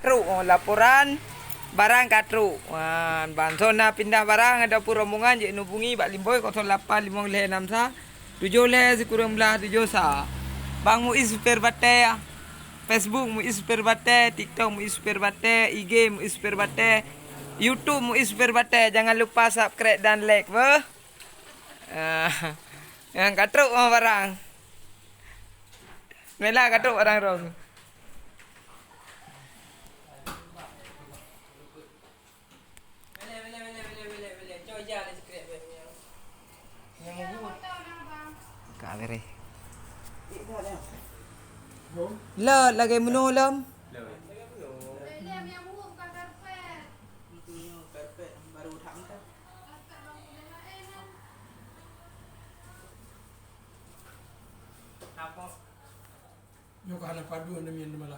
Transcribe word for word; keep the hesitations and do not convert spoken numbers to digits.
Trok, oh, laporan barang ka trok. Wan, banson na pindah barang, ataupun rombongan jeuet hubungi bak Limboi kosong lapan limong lhèe nam sa tujoh lhèe sikureueng blaih tujoh sa. Bang Muiz Super Batèe, Facebook Muiz Super Batèe, TikTok Muiz Super Batèe, I G Muiz Super Batèe, YouTube Muiz Super Batèe. Jangan lupa subscribe dan like beuh. Ah, nyang ka trok, oh, barang. Mela ka trok barang rong. Ka bereh. Lom, lagèe meunoe lom. Nyoe ka hana padum neumiet malam.